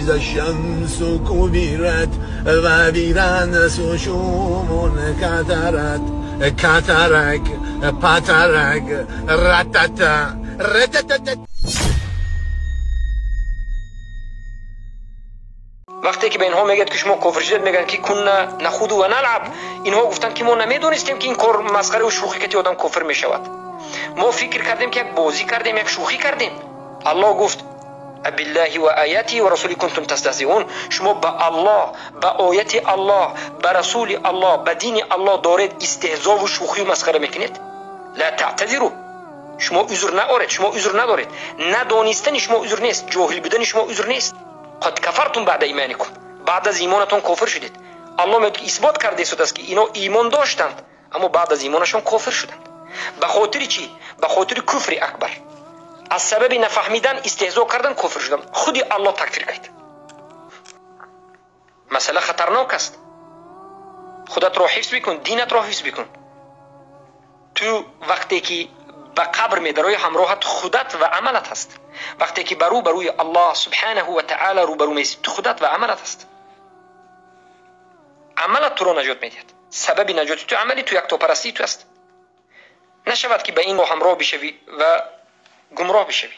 إذا الشمس كبرت وبرنس شوم كثرت كترك پترک رتتا رتتت. Вақте ки ба инҳо мегӯяд, ки шумо кофир шудед, мегӯянд, ки كنا نخوض ونلعب. Инҳо гуфтанд, ки мо намедонистем, ки ин кор масхараву шӯхӣ кати одам кофир мешавад. Мо фикр кардем, ки як бозӣ кардем, як шӯхӣ кардем. Аллоҳ гуфт: أبالله وآياته ورسوله كنتم تستهزئون. Шумо ба Аллоҳ, ба ояти Аллоҳ, ба расули Аллоҳ, ба дини Аллоҳ доред истеҳзову шӯхию масхара мекунед. لا تعتذروا. Шумо узр наоред, шумо узр надоред. Надонистани шумо узр нест, ҷоҳил будани шумо узр нест. قد كفرتم بعد إيمانكم. Баъд аз имонатон кофир шудед. Аллоҳ мегӯяд, ки исбот карда истодааст, ки ино имон доштанд, аммо баъд аз имонашон кофир шуданд. Ба хотири чӣ? Ба хотири куфри акбар, аз сабаби нафаҳмидан, истеҳзо кардан кофир шуданд. Худи Аллоҳ такфир кард. Масъала хатарнок аст. Худатро ҳифз бикун, динатро ҳифз бикун. Ту вақте ки ба қабр медарои, ҳамроҳат худат ва амалат ҳаст. Вақте ки ба рӯ ба рӯи Аллоҳ субҳанаҳу ва таъала рӯбарӯ меистӣ, ту худат ва амалат ҳаст. Амалат туро наҷот медиҳад. Сабаби наҷоти ту амали ту, яктопарастии ту аст. Нашавад, ки ба ин ҳамроҳ бишавӣ ва гумроҳ бишавӣ.